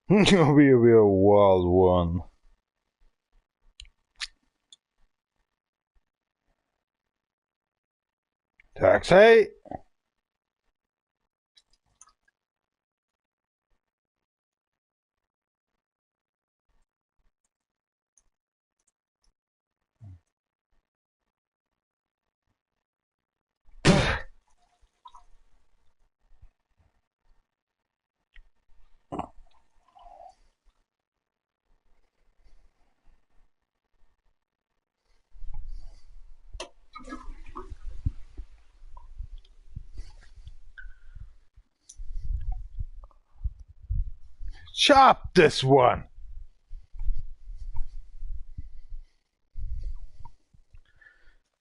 We'll be a wild one. Taxi! Chop this one.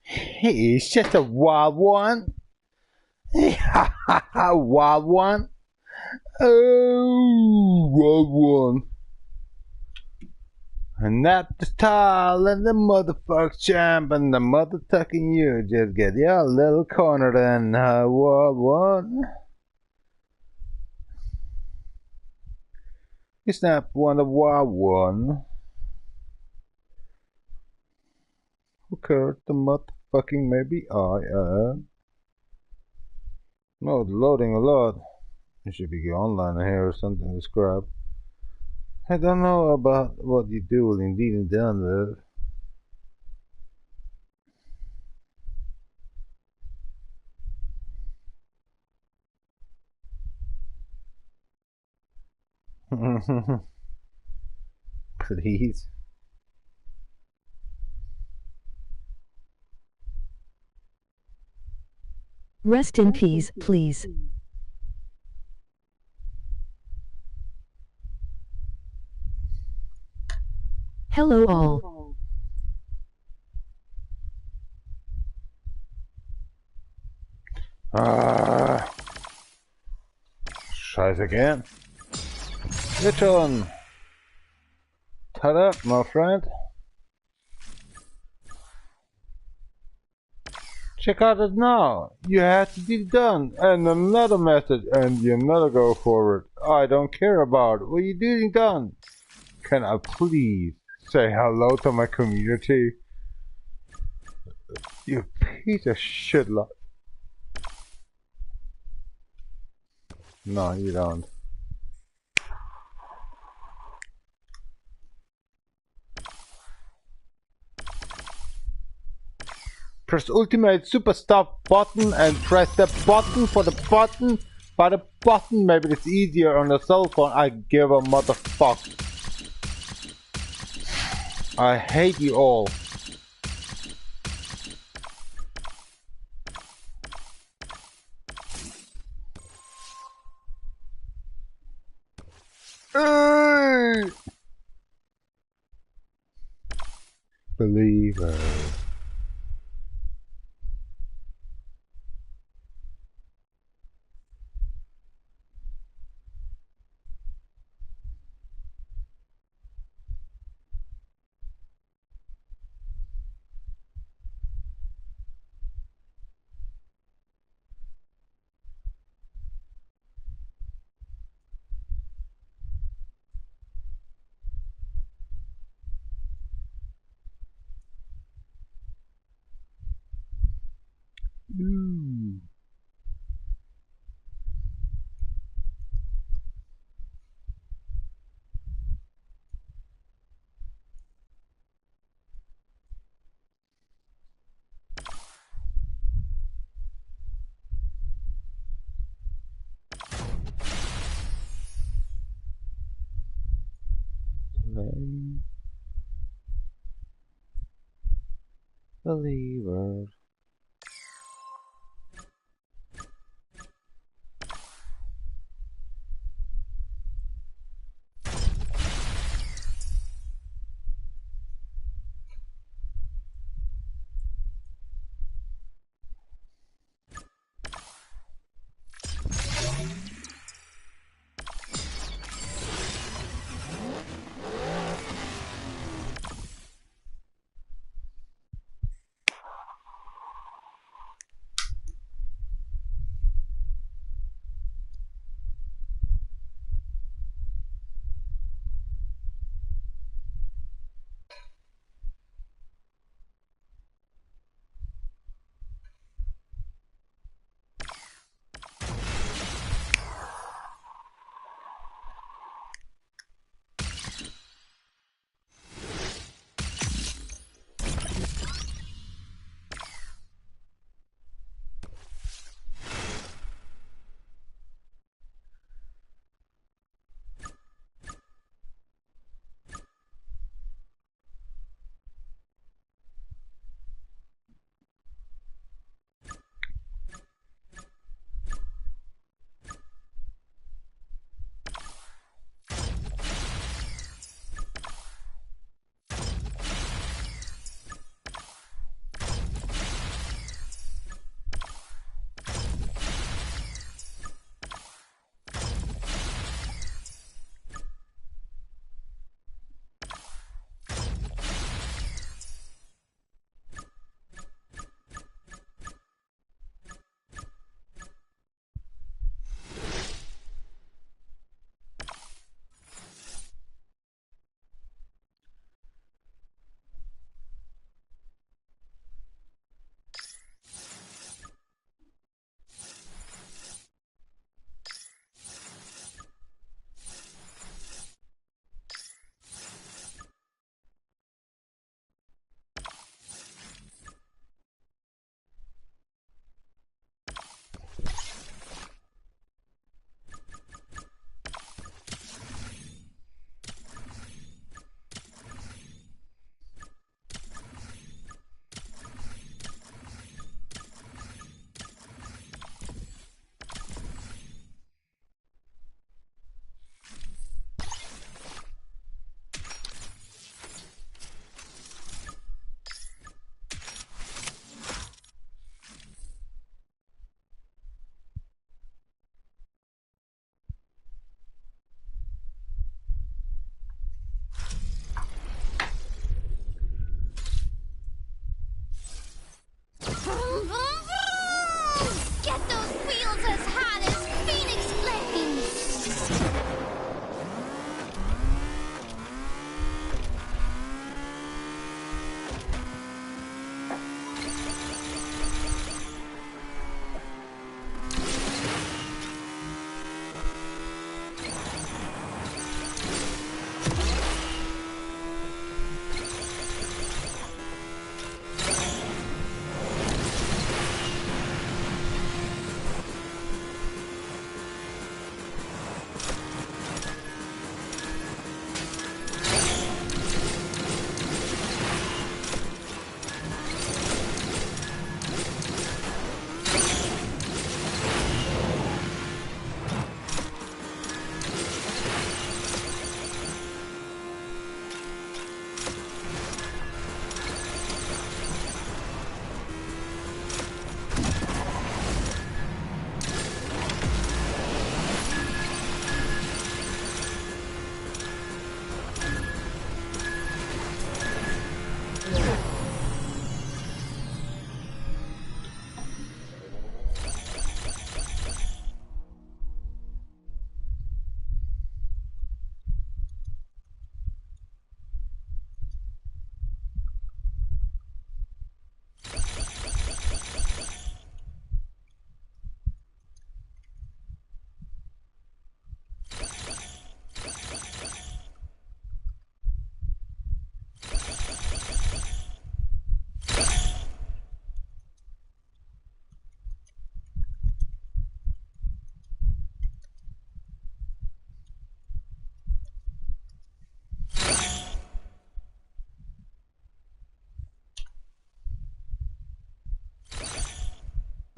He's just a wild one. Wild one. Oh, wild one. And not the tile and the motherfuck champ and the motherfucking you just get your little corner then, wild one. You snap one, the wild one. Who cares the motherfucking maybe I am. No, it's loading a lot. It should be online here or something to scrap. I don't know about what you do with Indeed and download. Please. Rest in peace, please. Hello all. Ah. Scheiße again. Return. Ta-da, my friend. Check out it now. You have to be done. And another message and another go forward. I don't care about what you doing done. Can I please say hello to my community? You piece of shit lot. No, you don't. Press ultimate super stop button and press the button for the button. By the button, maybe it's easier on the cell phone. I give a motherfucker. I hate you all. Believer. Believer.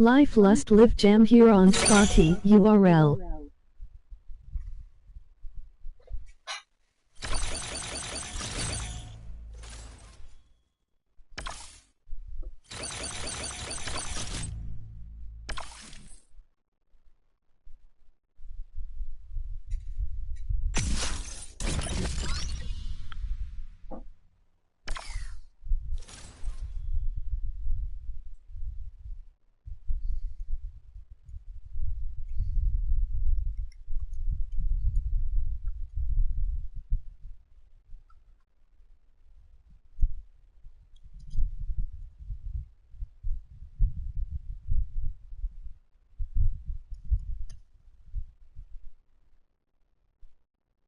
Life Lust Live Jam here on Spotty URL.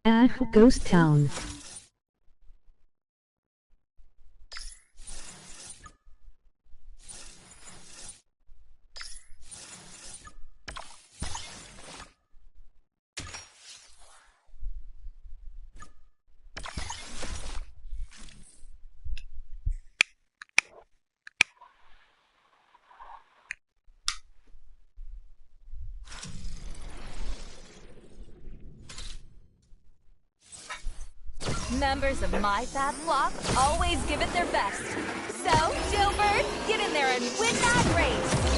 Ah, Ghost Town. Members of my fat flock always give it their best. So, Jailbird, get in there and win that race!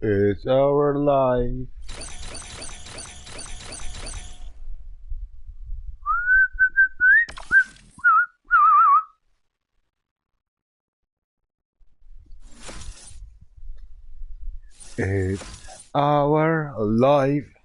It's our life. It's our life.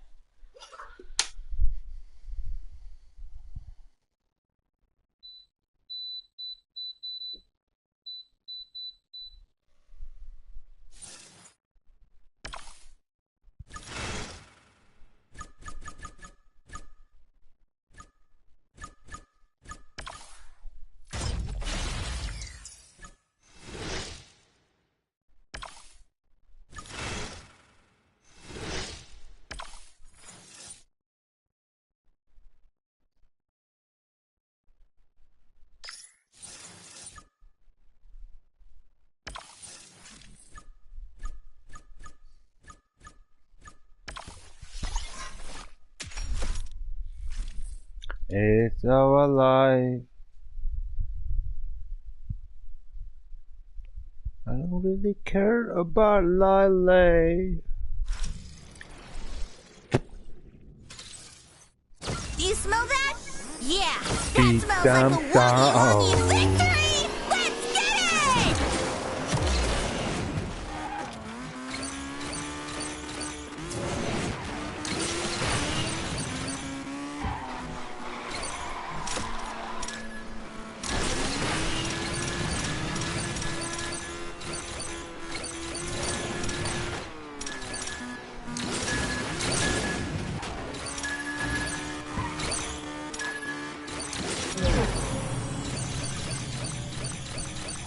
It's our life. I don't really care about Lily. Do you smell that? Yeah, that smells like a wuggy wuggy victory! Let's get it!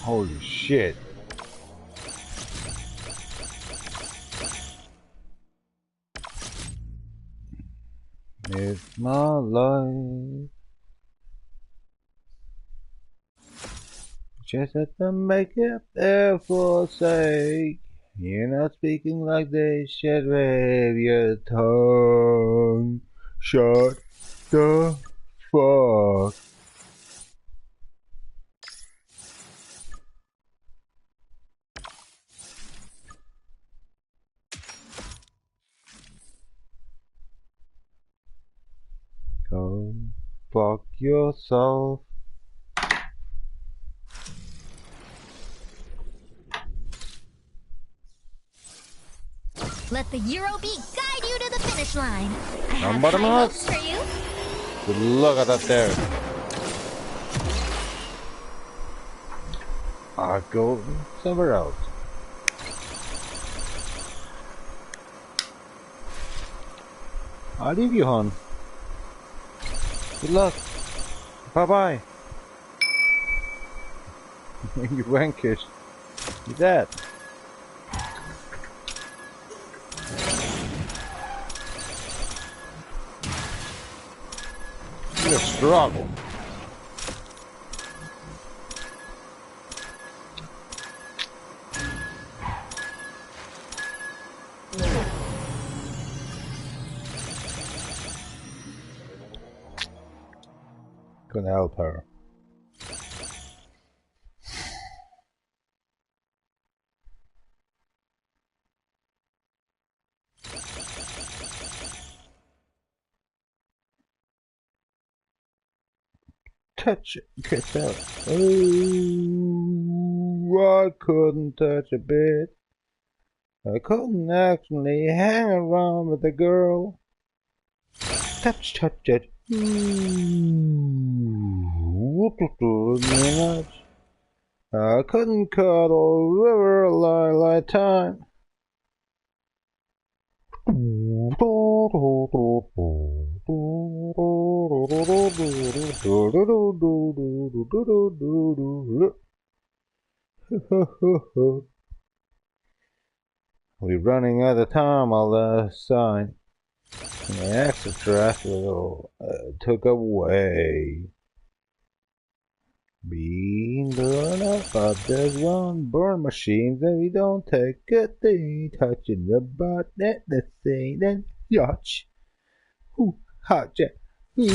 Holy shit. It's my life. Just have to make it there for sake. You're not speaking like they should with your tongue. Shut the fuck. Go fuck yourself. Let the Eurobeat guide you to the finish line. I have Number high one. hopes for you. Good luck at that there. I go somewhere else. I leave you, hon. Good luck. Bye bye. You wankers. You dead. You struggle. Gonna help her. Touch it, get out. Oh, I couldn't touch a bit. I couldn't actually hang around with the girl. Touch, touch it. I couldn't cuddle river a long, long time. We're running out of time on the sign. The extraterrestrial took away. Being blown up by this one burn machine that we don't take a thing touching the butt at the thing then yacht. Ooh, hot jack. Ooh,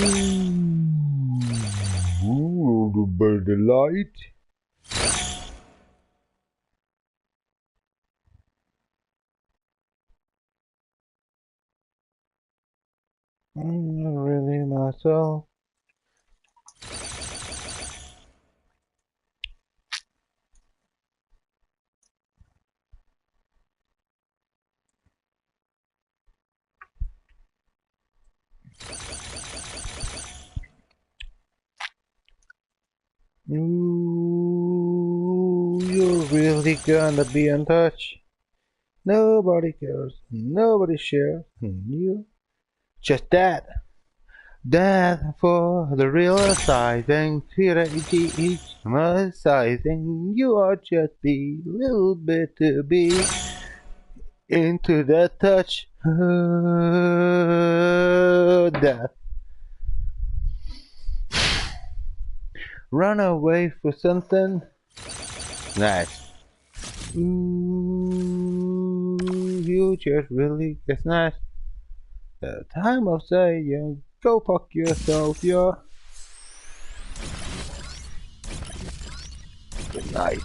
the bird light. I'm not really myself. Ooh, you're really gonna be in touch. Nobody cares. Nobody shares. You just that. That for the real sizing. Each sizing. You are just be little bit to be into that touch. That. Run away for something nice. Ooh, you just really it's nice. The time of saying go fuck yourself, yeah. Good night.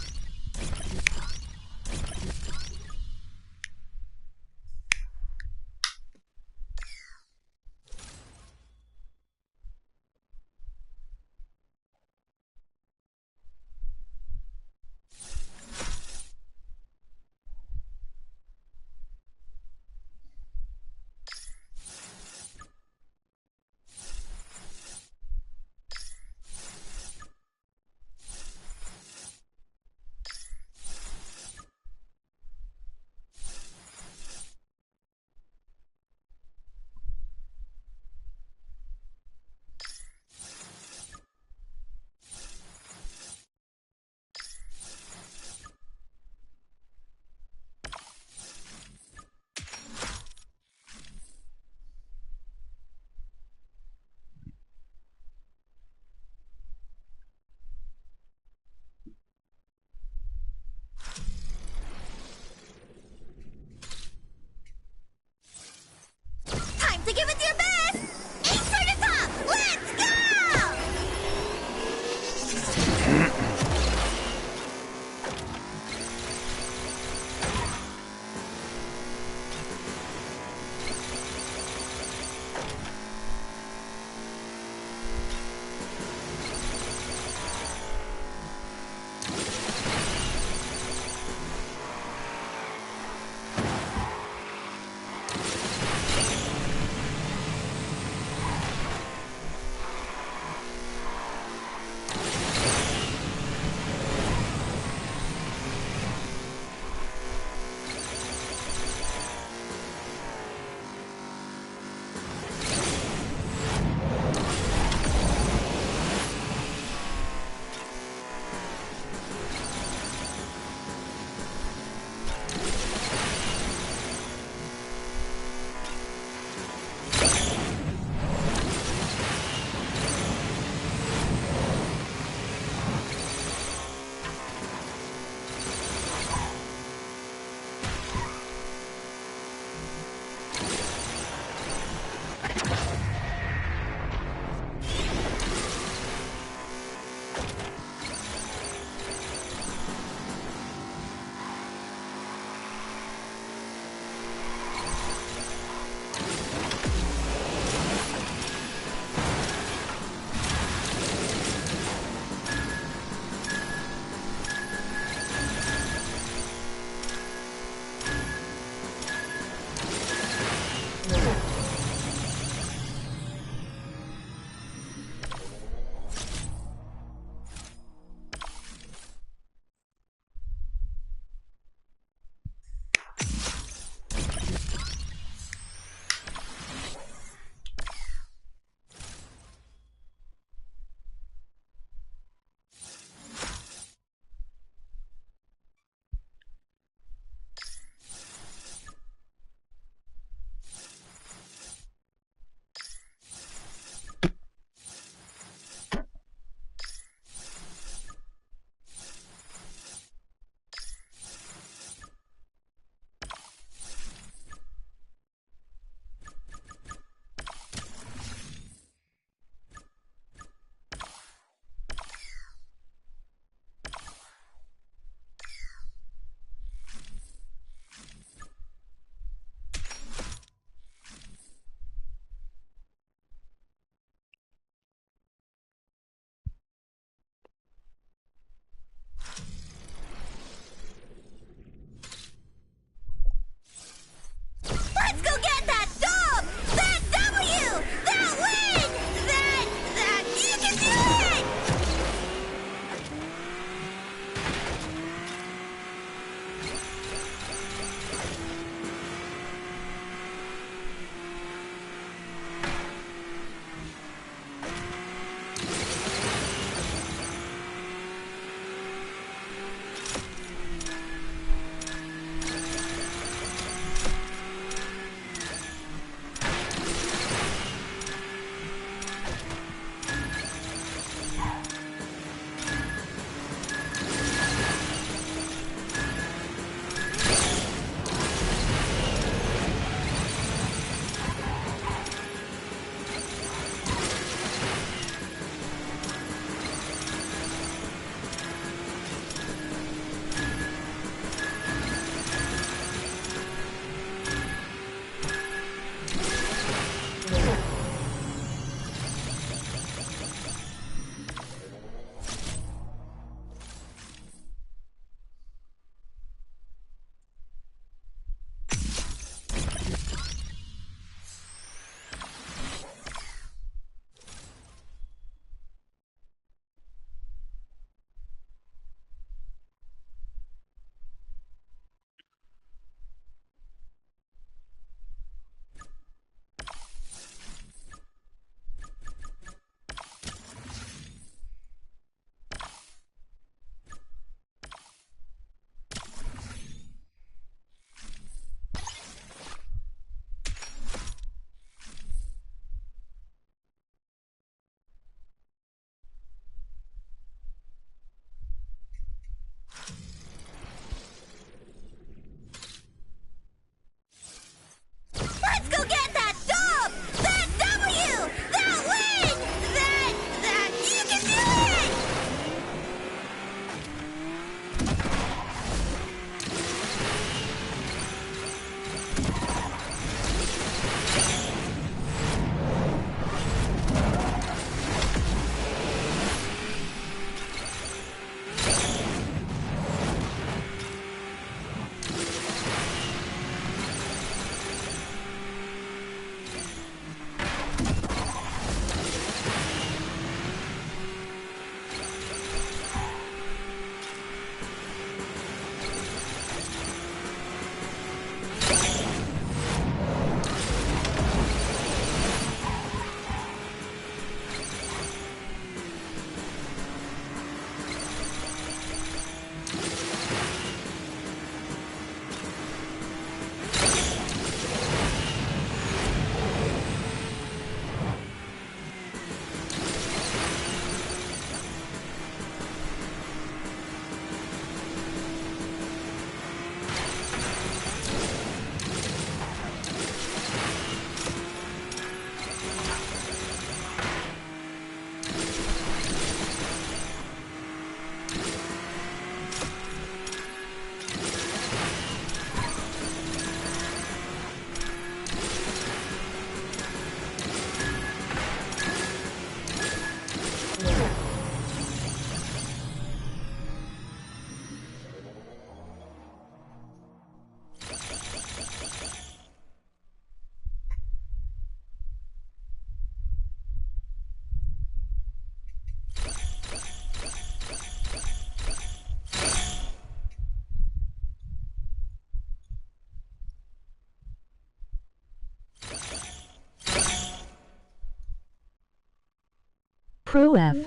Pro F.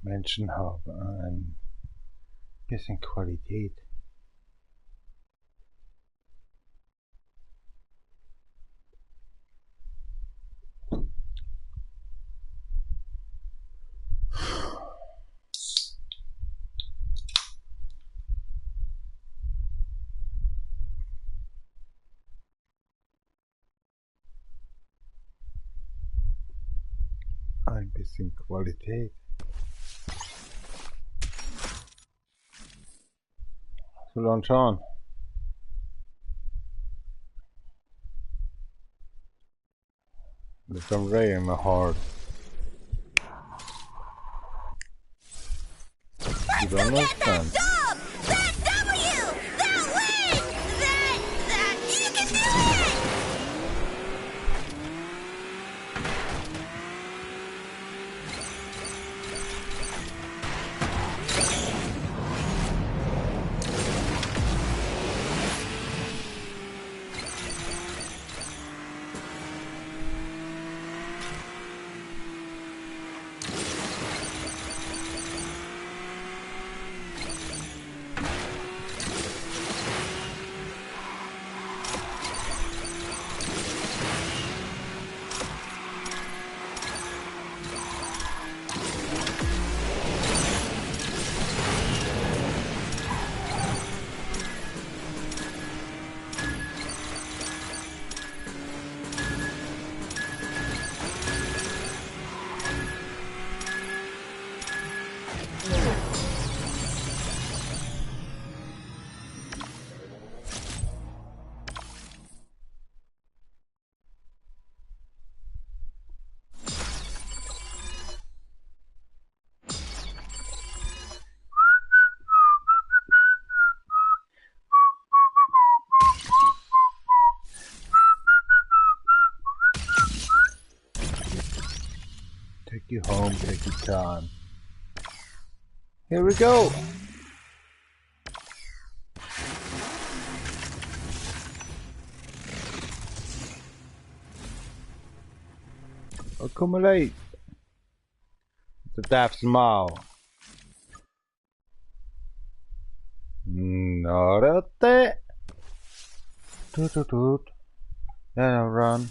Menschen haben ein bisschen Qualität. Ein bisschen Qualität. So, dann schauen. There's some ray in my heart. You Let's go don't get that understand. dub! That W! That win! That you can do it! Take you home, take your time. Here we go! Accumulate! The daft smile. Not toot toot toot. Then I run.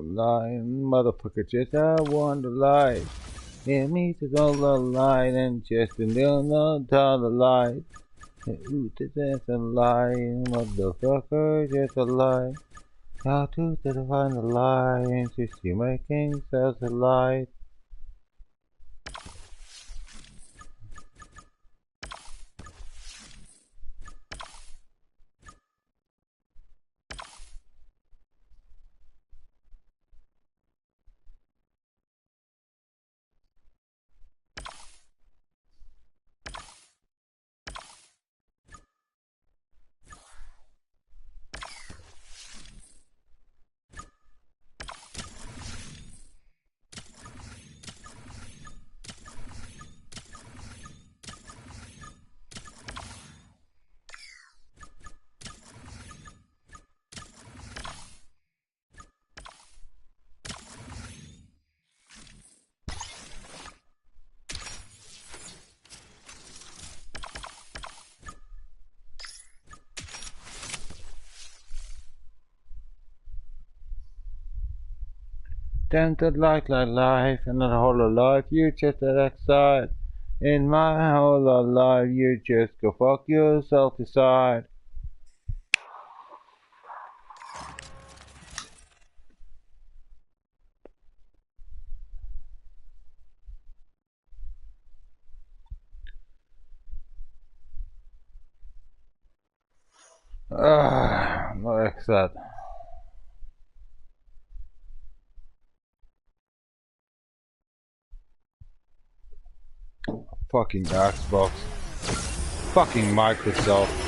Lying motherfucker, just I want to lie. Yeah, me to all the lie and just to know tell the lie. Ooh, this is a lie, motherfucker, just a lie. How to define the lie and to see my kings as a lie. Tempted like life and the whole life you just that side. In my whole life you just go fuck yourself aside. Not excited. Fucking Xbox. Fucking Microsoft.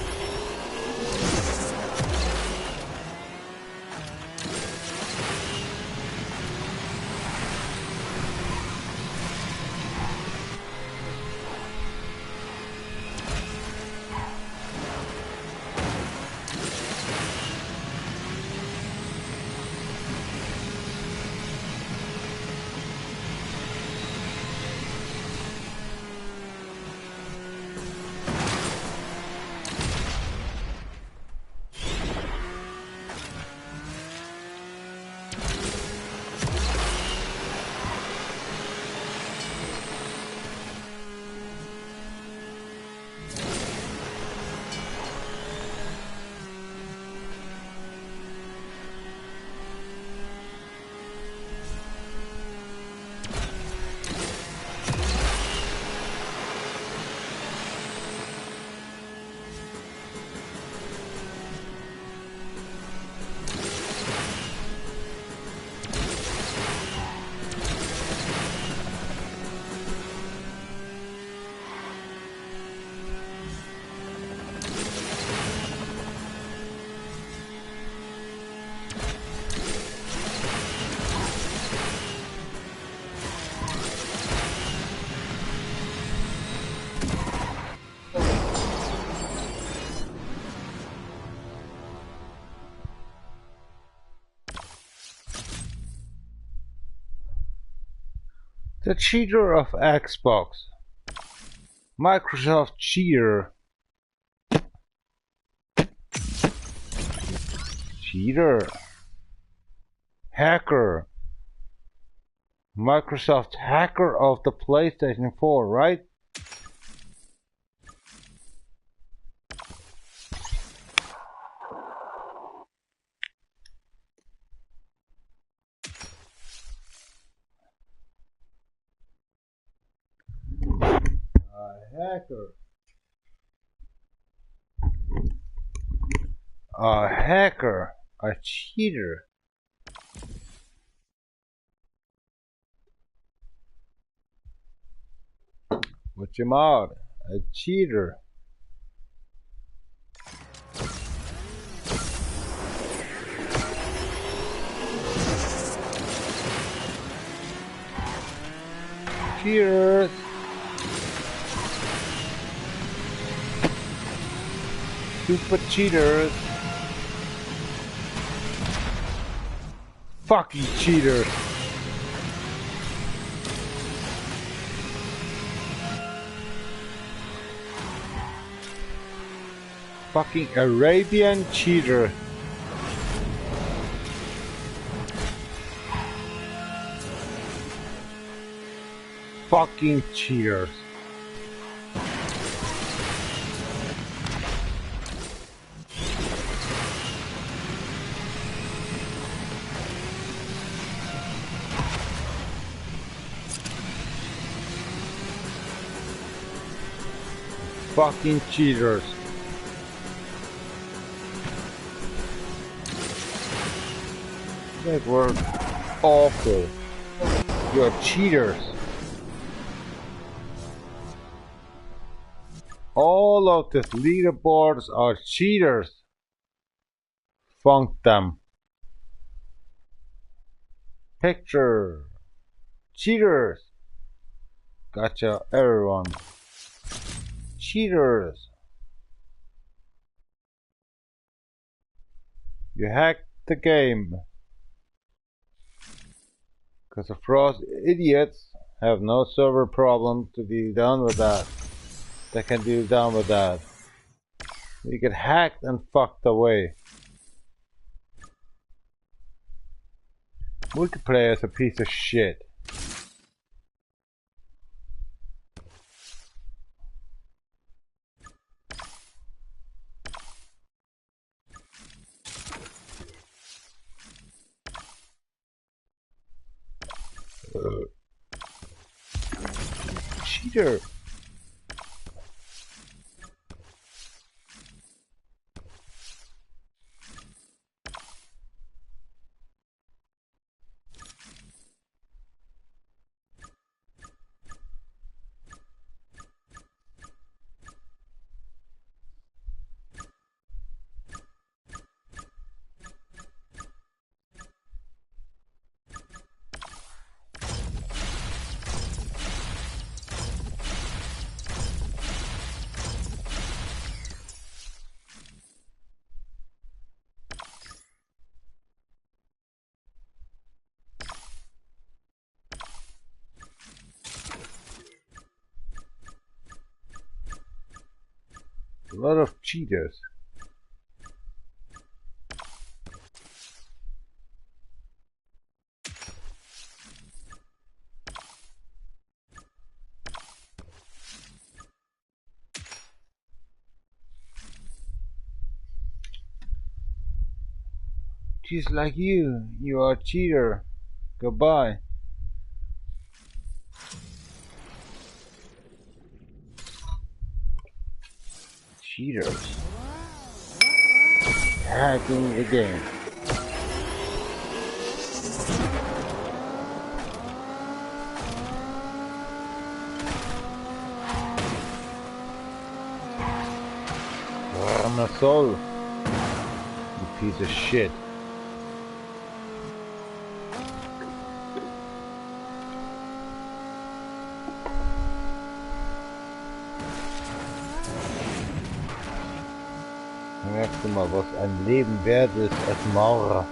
The cheater of Xbox. Microsoft cheater. Cheater. Hacker. Microsoft hacker of the PlayStation 4, right? Hacker. A hacker. A cheater. Watch him out. A cheater. Cheers. Super cheaters. Fucking cheaters. Fucking Arabian cheater. Fucking cheaters. Fucking cheaters. They were awful. You're cheaters. All of these leaderboards are cheaters. Funk them. Picture. Cheaters. Gotcha, everyone. Cheaters. You hacked the game. Because the Frost idiots have no server problem to be done with that. They can do done with that. You get hacked and fucked away. Multiplayer is a piece of shit. Cheater. A lot of cheaters. Just like you, you are a cheater. Goodbye. Cheaters. Hacking the game. Soul. You piece of shit. Merkst du mal, was ein Leben wert ist als Maurer.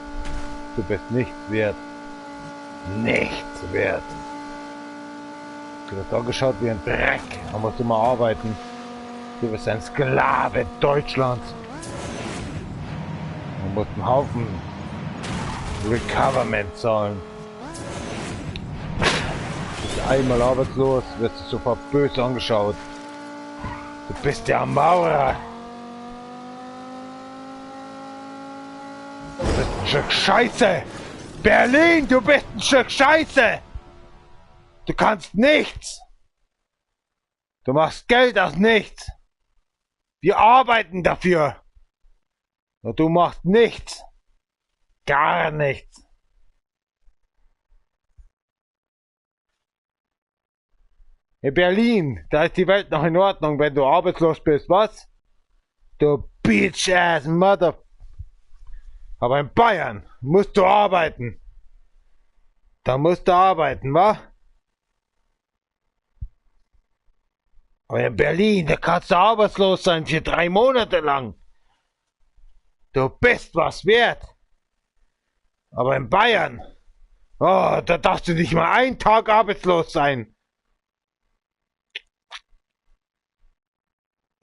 Du bist nichts wert. Nichts wert. Du wirst angeschaut wie ein Dreck. Man muss immer arbeiten. Du bist ein Sklave Deutschlands. Man muss einen Haufen Recoverment zahlen. Du bist einmal arbeitslos, wirst du sofort böse angeschaut. Du bist der Maurer. Du bist ein Stück Scheiße. Berlin, du bist ein Stück Scheiße. Du kannst nichts. Du machst Geld aus nichts. Wir arbeiten dafür. Und du machst nichts. Gar nichts. In Berlin, da ist die Welt noch in Ordnung, wenn du arbeitslos bist, was? Du bitch-ass mother... Aber in Bayern musst du arbeiten. Da musst du arbeiten, wa? Aber in Berlin, da kannst du arbeitslos sein für 3 Monate lang. Du bist was wert. Aber in Bayern, oh, da darfst du nicht mal einen Tag arbeitslos sein.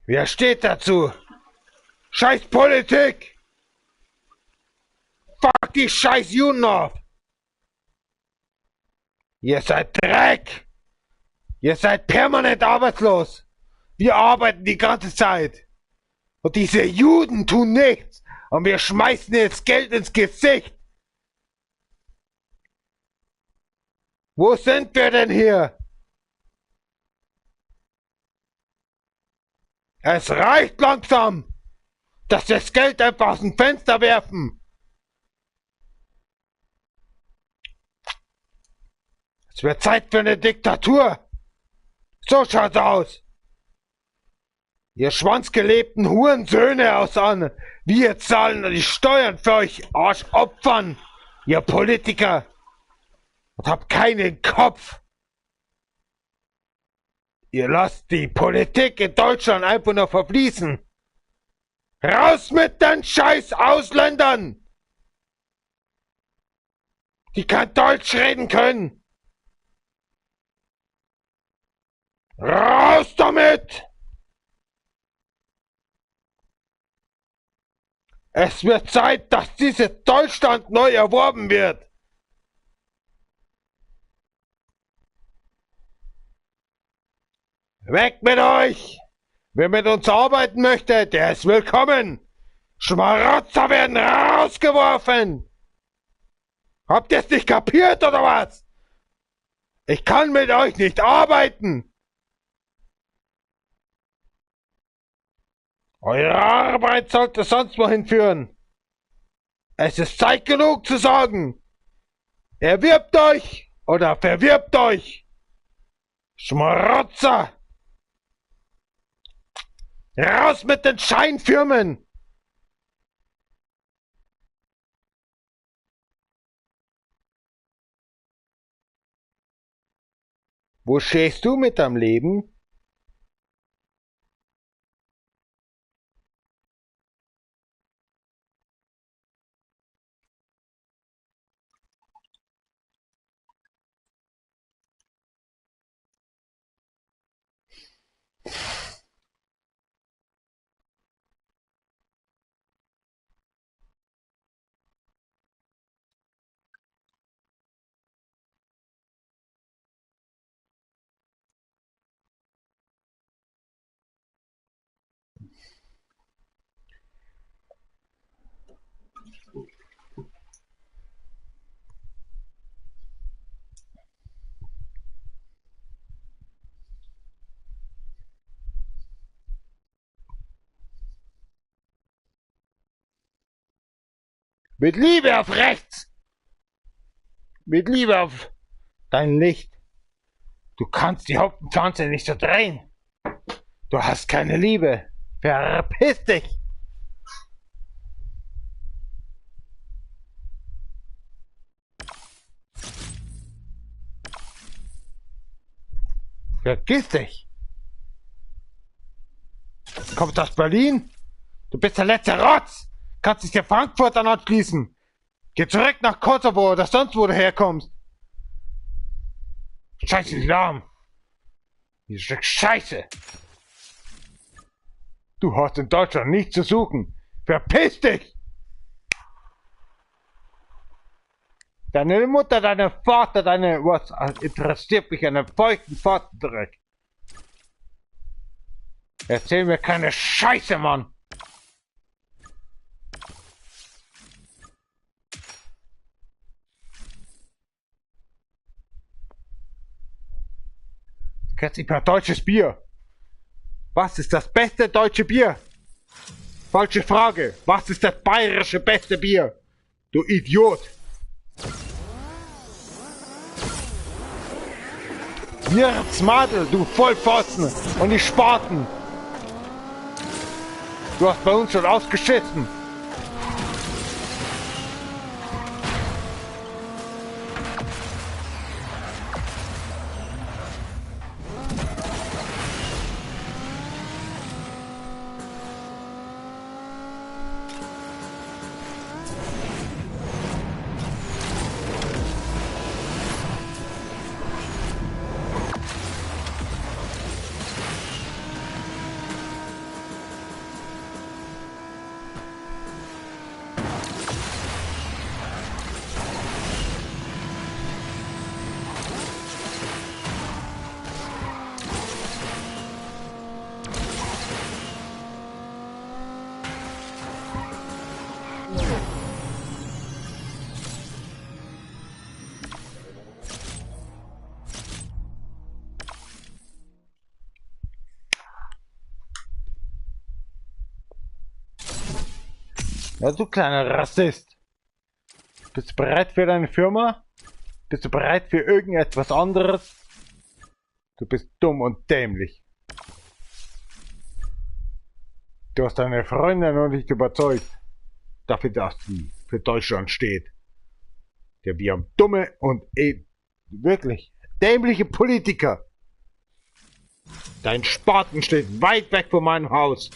Wer steht dazu? Scheiß Politik! Fuck die scheiß Juden auf! Ihr seid Dreck! Ihr seid permanent arbeitslos! Wir arbeiten die ganze Zeit! Und diese Juden tun nichts! Und wir schmeißen jetzt Geld ins Gesicht! Wo sind wir denn hier? Es reicht langsam, dass wir das Geld einfach aus dem Fenster werfen. Es wird Zeit für eine Diktatur. So schaut's aus. Ihr schwanzgelebten Hurensöhne aus an. Wir zahlen die Steuern für euch Arschopfern, ihr Politiker. Und habt keinen Kopf. Ihr lasst die Politik in Deutschland einfach nur verfließen. Raus mit den scheiß Ausländern! Die kein Deutsch reden können! Raus damit! Es wird Zeit, dass dieses Deutschland neu erworben wird! Weg mit euch! Wer mit uns arbeiten möchte, der ist willkommen! Schmarotzer werden rausgeworfen! Habt ihr es nicht kapiert, oder was? Ich kann mit euch nicht arbeiten! Eure Arbeit sollte sonst wohin führen! Es ist Zeit genug zu sagen! Erwirbt euch oder verwirbt euch! Schmarotzer! Raus mit den Scheinfirmen! Wo stehst du mit deinem Leben? Mit Liebe auf rechts! Mit Liebe auf dein Licht! Du kannst die Hauptpflanze nicht so drehen! Du hast keine Liebe! Verpiss dich! Vergiss dich! Kommst du aus Berlin? Du bist der letzte Rotz! Kannst dich der Frankfurt dann anschließen. Geh zurück nach Kosovo oder sonst wo du herkommst. Scheiß Islam. Dieses Stück Scheiße! Du hast in Deutschland nichts zu suchen! Verpiss dich! Deine Mutter, deine Vater, deine... Was interessiert mich an einem feuchten Vaterdreck? Erzähl mir keine Scheiße, Mann! Du kennst nicht mal deutsches Bier. Was ist das beste deutsche Bier? Falsche Frage. Was ist das bayerische beste Bier? Du Idiot! Wirtsmadel, du Vollpfosten und die Spaten! Du hast bei uns schon ausgeschissen! Ja, du kleiner Rassist. Bist du bereit für deine Firma? Bist du bereit für irgendetwas anderes? Du bist dumm und dämlich. Du hast deine Freunde noch nicht überzeugt, dafür, dass sie für Deutschland steht. Ja, wir haben dumme und wirklich dämliche Politiker. Dein Spaten steht weit weg von meinem Haus.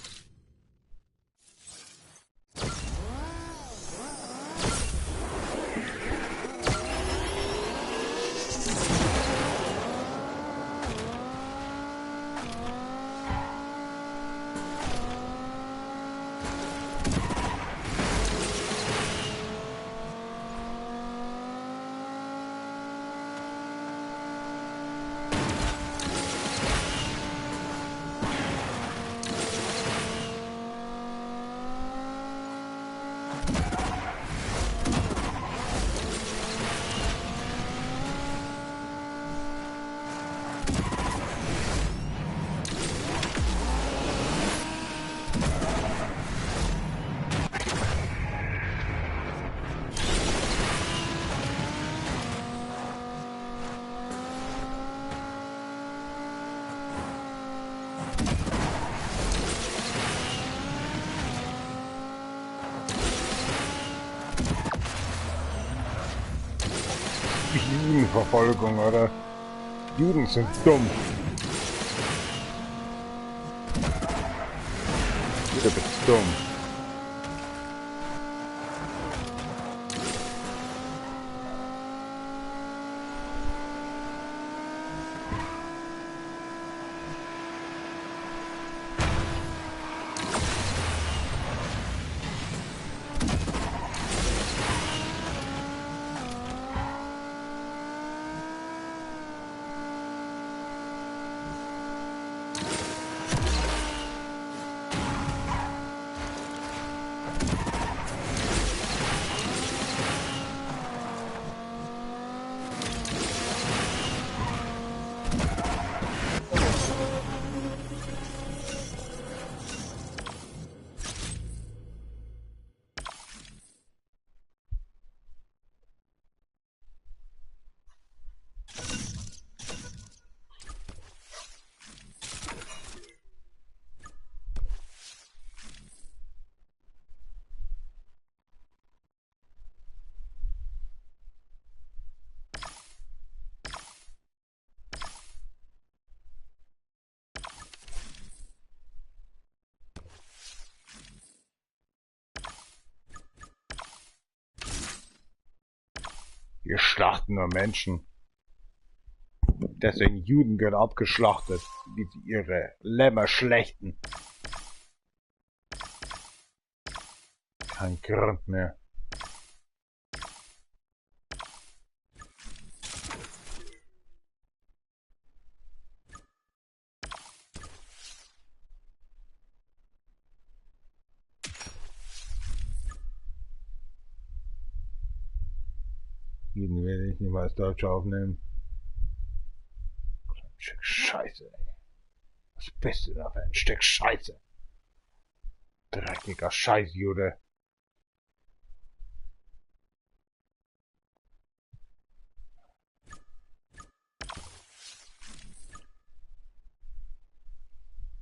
Judenverfolgung, oder? Juden sind dumm. Du bist dumm. Wir schlachten nur Menschen. Deswegen Juden gehören abgeschlachtet, wie sie ihre Lämmer schlechten. Kein Grund mehr. Jeden werde ich niemals Deutsch aufnehmen. Ein Stück Scheiße, ey. Was bist du da für ein Stück Scheiße? Dreckiger Scheißjude.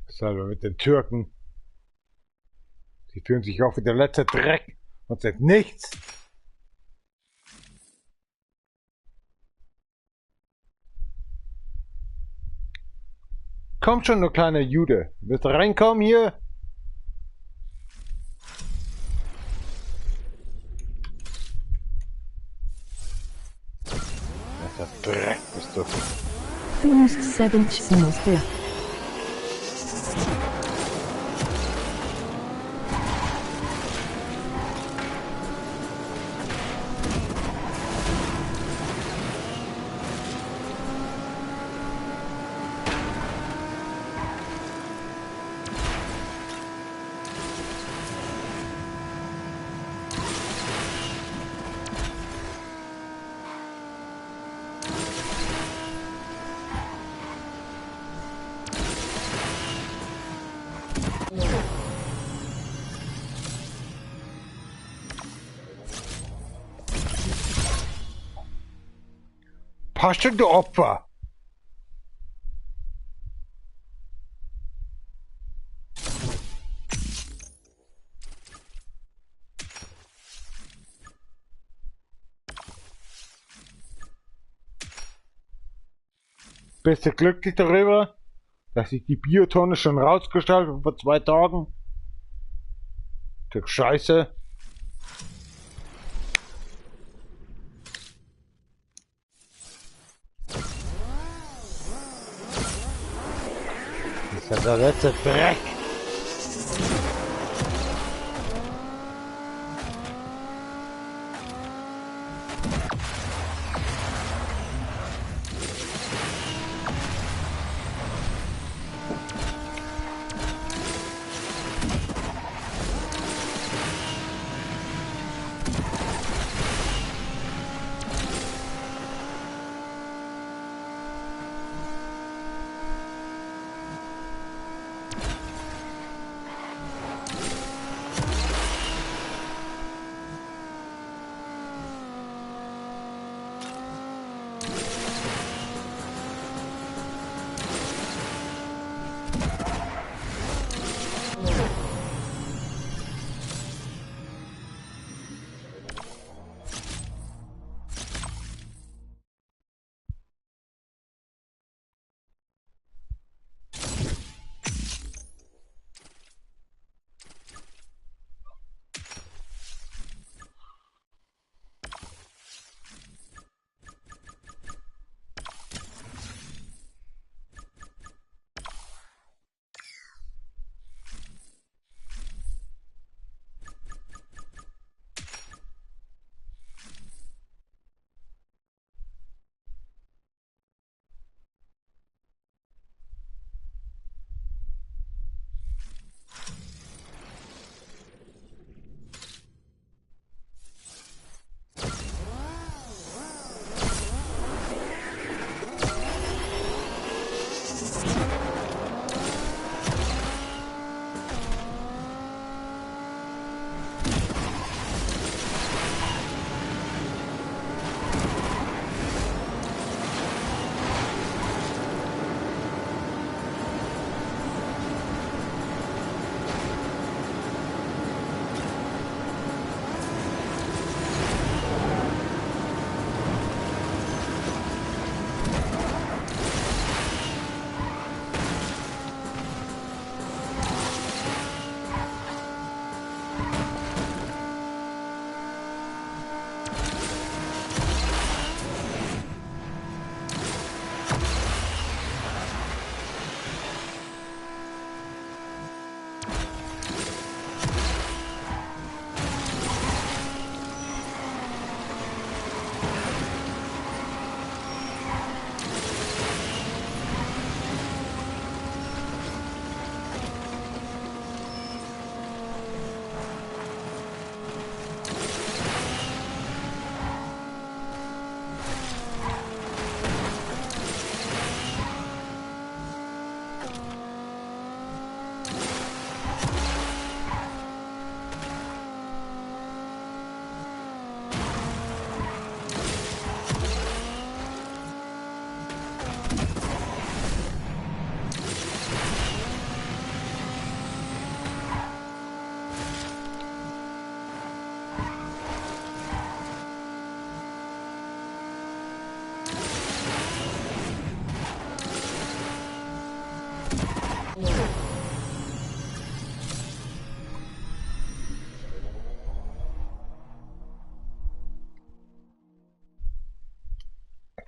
Dasselbe mit den Türken. Sie fühlen sich auch wie der letzte Dreck und sind nichts. Komm schon, du kleiner Jude. Willst du reinkommen hier? Das ist der Dreck, bist du. First 7 Semester. Passt schon, du Opfer! Bist du glücklich darüber, dass ich die Biotonne schon rausgestellt habe vor 2 Tagen? Stück Scheiße. Das ist ja der letzte Dreck.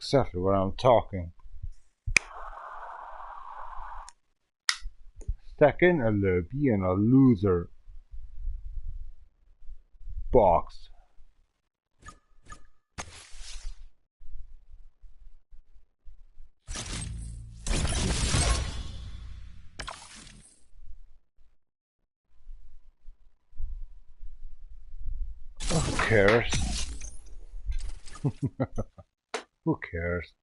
Exactly what I'm talking. Second, a being a loser. Box. Who cares? Who cares?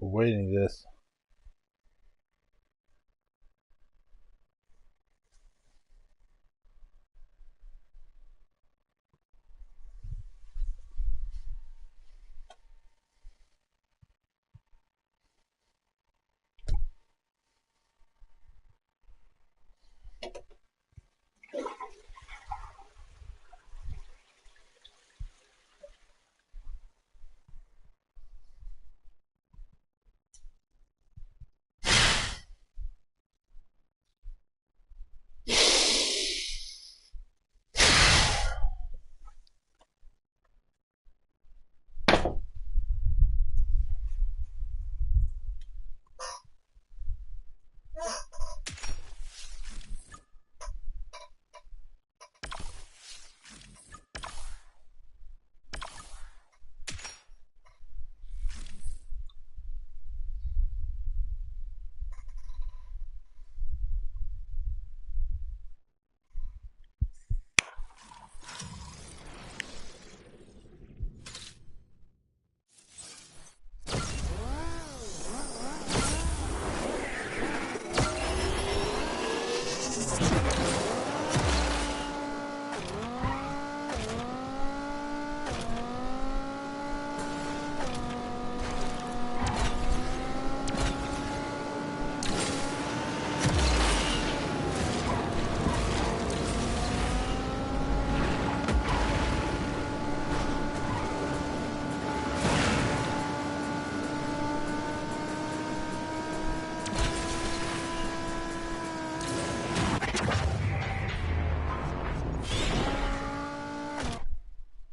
Waiting this.